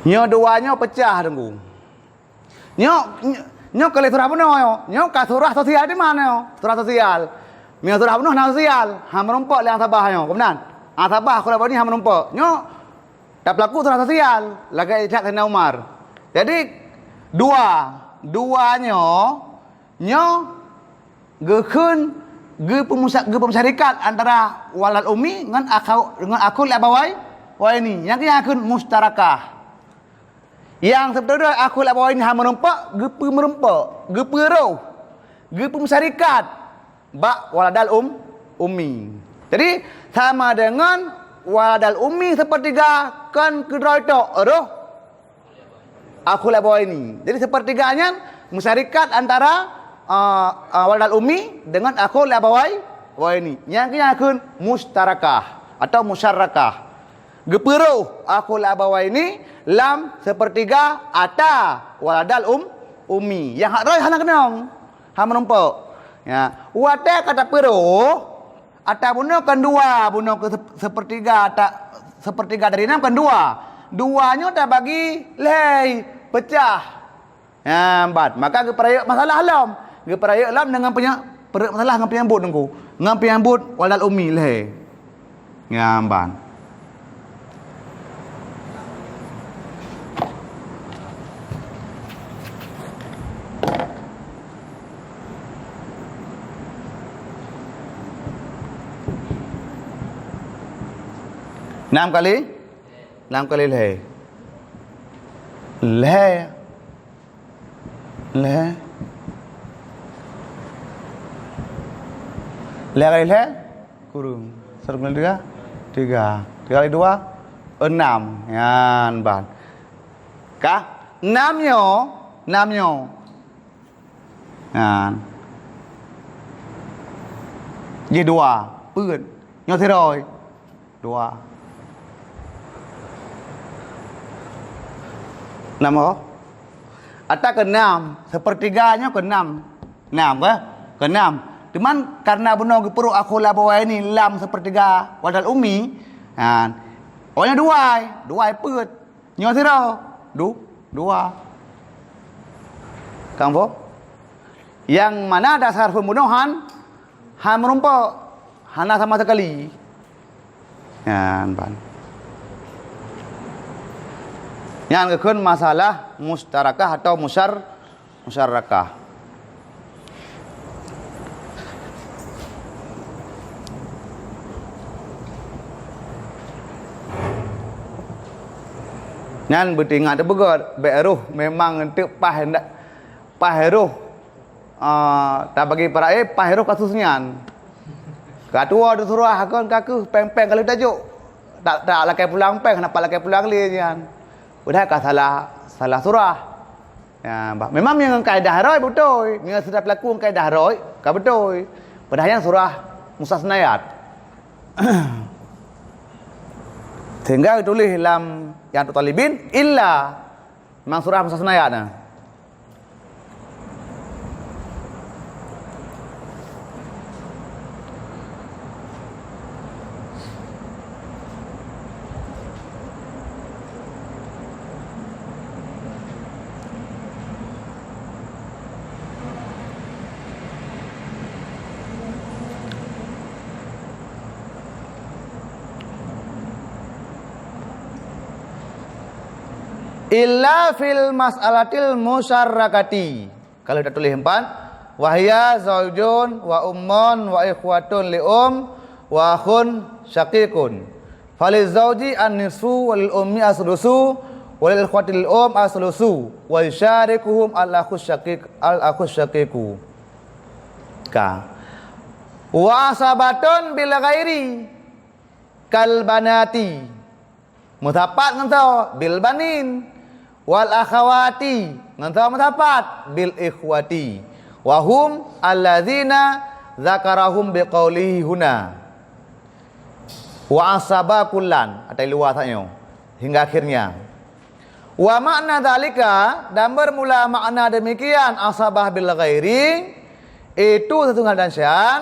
Nyoe dua nyoe peucah, Teungku. Nyoe, nyoe, nyoe ka lheueh surah bunoe nyoe. Nyoe ka surah sosial di mana nyoe? Surah sosial. Meunyoe surah bunoe hana sosial, hana meurumpok lé nyang saboh nyoe. Keumudian, nyang saboh akhul abawai ni hana meurumpok. Nyoe tapeulaku surah sosial, lagèe that Saidina Umar. Jadi, dua, dua nyoe, nyoe geukheun geupeumusya-, geupeusyarikat antara waladal ummi ngon akhau-, ngon akhul abawai, wai ni. Nyang keu nyan kheun musyarakah. Nyang seubeutôi akhul abawai ni hana meurumpok, geupeu meurumpok, geupeu roh, geupeu meusyarikat bak waladal um-, ummi. Jadi, sama deungon waladal ummi seupeurtiga kon keudroe tok roh akhul abawai ni. Jadi, seupeurtiga nyan meusyarikat antara, a, a, waladal ummi deungon akhul abawai, abawai ni. Nyang keu nyan kheun musyarakah atau musyarakah. Geupeu roh akhul abawai ni lam seupeurtiga ata waladal um-, ummi. Nyang hak roh hana keunong, hana meurumpok. Ya, watèe ka tapeu roh, ata bunoe kon dua, bunoe keu sep-, seupeurtiga ata, seupeurtiga dari nam kon dua. Dua nyoe tabagi lhèe, peucah. Nyan ban, maka geupeurayeuk masalah lom. Geupeurayeuk lom deungon peunya-, peureuek masalah ngon peunyambot Teungku. Ngon peunyambot waladal ummi lhèe. Nyan ban. Nam kali? Nam kali lhèe. Lhèe. Lhèe. Lhèe kali lhèe? Kureueng. Satu kali tiga? Tiga. Tiga kali dua? Enam. Nyan ban. Ka? Enam nyoe. Enam nyoe. Nyan. Jih dua. Peuet. Nyoe sidroe. Dua. Enam ho? Ata keunam, seupeurtiga nyoe keunam. Enam, ke? Keunam. Cuman, kareuna bunoe geupeu roh akhul abawai ni lam seupeurtiga waladal ummi, ha, oh, nyoe dua, dua peuet. Nyoe sidroe, du-, dua. Ka muphom? Nyang mana dasar pembunohan, hana meurumpok, hana sama sekali. Nyan ban. Nyan geukheun masalah musyarakah atau musyar-, musyarakah. Nyan beutingat teupeugöt, bèk roh memang eunteuk paih ndak, paih roh, ah, tabagi peuraya, eh, paih roh kasus nyan. Ka tuwoe teusurah kon ka keuh péng-péng ka lheueh tajok. Tak, tak lakée pulang péng, hana pat lakée pulang lé nyan. Padahai ka salah, salah surah. Ya, bah, memang meunyoe ngon kaedah roi beutôi, meunyoe sudah teulaku ngon kaedah roi, ka beutôi. Padahai nyan surah mustasnayat. Sehingga geutuléh lam Ianatut Thalibin, illa, memang surah mustasnayat na. Illa fil mas'alatil musyarrakati. Kalau kita tulis empat, wahya zaujun wa ummun wa ikhwatun li um wa akhun syaqiqun. Faliz zauji an-nisfu wa lil ummi as-sulusu wa lil ikhwati lil um as-sulusu wa yusyarikuhum al-akhus syaqiq, al-akhus syaqiqu. Ka. Wa asabatun bil ghairi kal banati. Meusapat ngon soe? Bil banin. Wal akhawati, ngon soe meusapat? Bil ikhwati. Wa hum allazina dzakarahum biqaulihi huna. Wa asaba kullan, atai luwa saat nyoe. Hingga akhirnya. Wa makna dzalika, dan bermula makna demikian, asabah bil ghairi, itu sesungguhnya dan syan,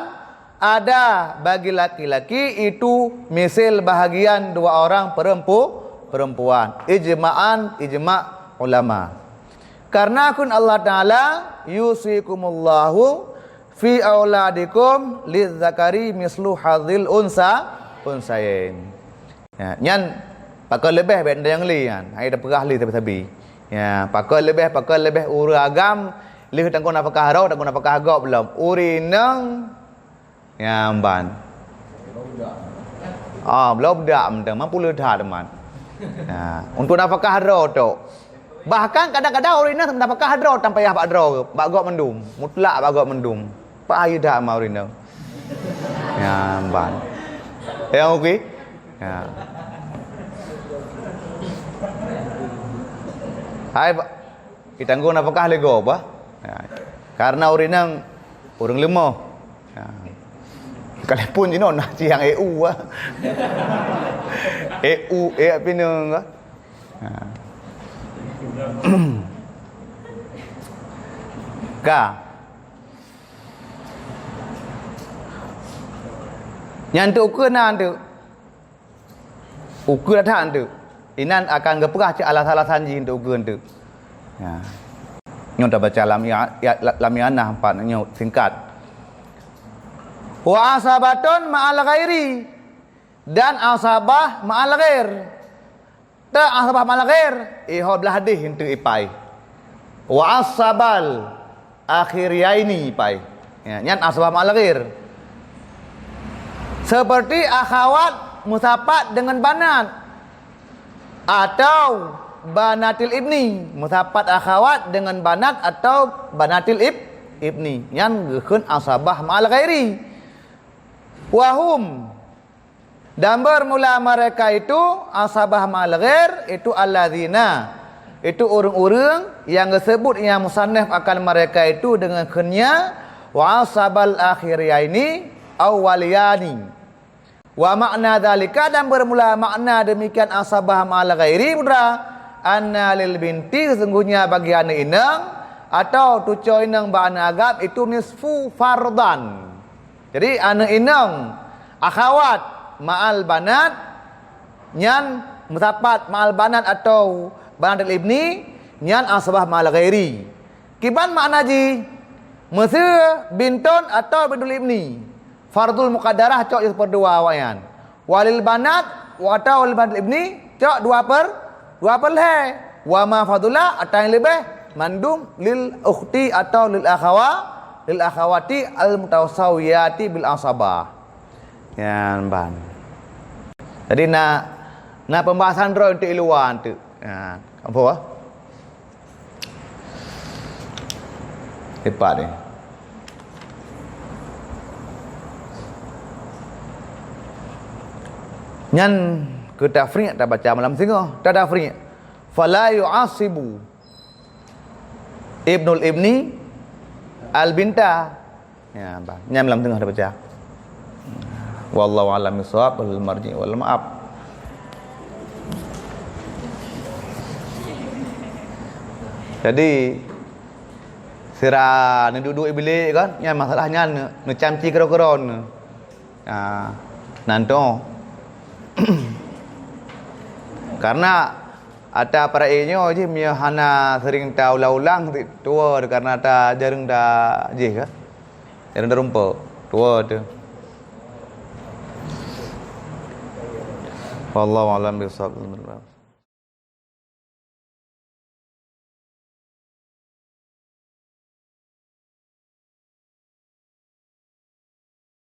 ada bagi laki-laki itu misal bahagian dua orang perempu-, perempuan. Ijma'an, ijma' ulama. Karena kun Allah Ta'ala, "Yusikumullahu fi auladikum lidzakari mislu hadzil unsa-, unsayain." Ya, nyan pakon leubeh bèk nyang lé nyan. Hai dah peugah lé sabe-sabe. Ya, pakon leubeh, pakon leubeh ureueng agam, lheueh tanggong nafakah droe, tanggong nafakah gob lom. Ureueng inong, ya, ban. Ah, bloe budak mantong, mampu leuha teuma. Ya, untuk nafakah droe tok. Bahkan kadang-kadang ureueng inong nafakah droe tan payah bak droe, bak gob mandum, mutlak bak gob mandum. Payah dak ma ureueng inong. Ya, ban. Ya, okey. Ya. Hai, Pak. Ditanggong nafakah lé gob, bah. Ya. Karena ureueng inong ureueng leumoh. Ya. Kaleh pun jinoe na siang E U, bah. E U, eh, apa ni, bah? Ya. Ka. Nyan tu ukeue na tu. Ukeue that tu. Inan akan geupeugah cit alasan-alasan jih untuk ukeue tu. Ya. Nyoe tabaca lam ia-, ia-, lam ianah empat nyoe singkat. Wa asabatun ma'al ghairi. Dan asabah ma'al ghair. Ta asabah ma'al ghair, eh, ho blah hadih enteuk ipai. Wa asabal akhiriaini ipai. Ya, nyan asabah ma'al ghair. Seperti akhawat musapat dengan banat atau banatil ibni, musapat akhawat dengan banat atau banatil ib-, ibni. Nyan geukheun asabah ma'al ghairi. Wahum Dan bermula mereka itu, asabah ma'al ghair, itu alladzina, itu ureueng-ureueng nyang geusebut nyang musannif akan mereka itu deungon kheun nya, wa asabal akhiriaini awwaliyani. Wa makna dzalika, dan bermula makna demikian asabah ma'al ghairi, putra, anna lil binti, sesungguhnya bagi aneuk inong, atau tucoe inong bak aneuk agam, itu nisfu fardhan. Jadi, aneuk inong, akhawat ma'al banat, nyan meusapat ma'al banat atau banatil ibni, nyan asabah ma'al ghairi. Kiban makna jih, meuseu bintun atau bintul ibni, fardhul muqaddarah cok jih sipeurdua awaknyan. Walil banat atau walil banatil ibni cok dua per, dua per lhèe. Wa ma fadula atau nyang leubeh mandum lil ukhti atau lil akhawa, lil akhawati al mutasawiyati bil asabah. Nyan ban. Jadi na, na pembahasan droe untuk iluwa tu. Ha, apa? Tepat ni. Nyan Keu tafriq tabaca malam singoh, ta tafriq. Fala yu'asibu Ibnul Ibni al-binta. Ya, bah. Nyan malam singoh tabaca. Wallahu a'lam bissawab, wal marji' wal ma'ab. Jadi, sira neuduek-duek Iblih kan, nyan masalah nyan neu-, neucamci keudroe-keudroe neu. Ah, nan toh. Karena ata para inyoe jih meunyoe hana sering taulang-ulang, tuwoe karena ata jareueng ta jih ka. Jareueng tarumpok, tuwoe teuh. Wallahu a'lam bishawab.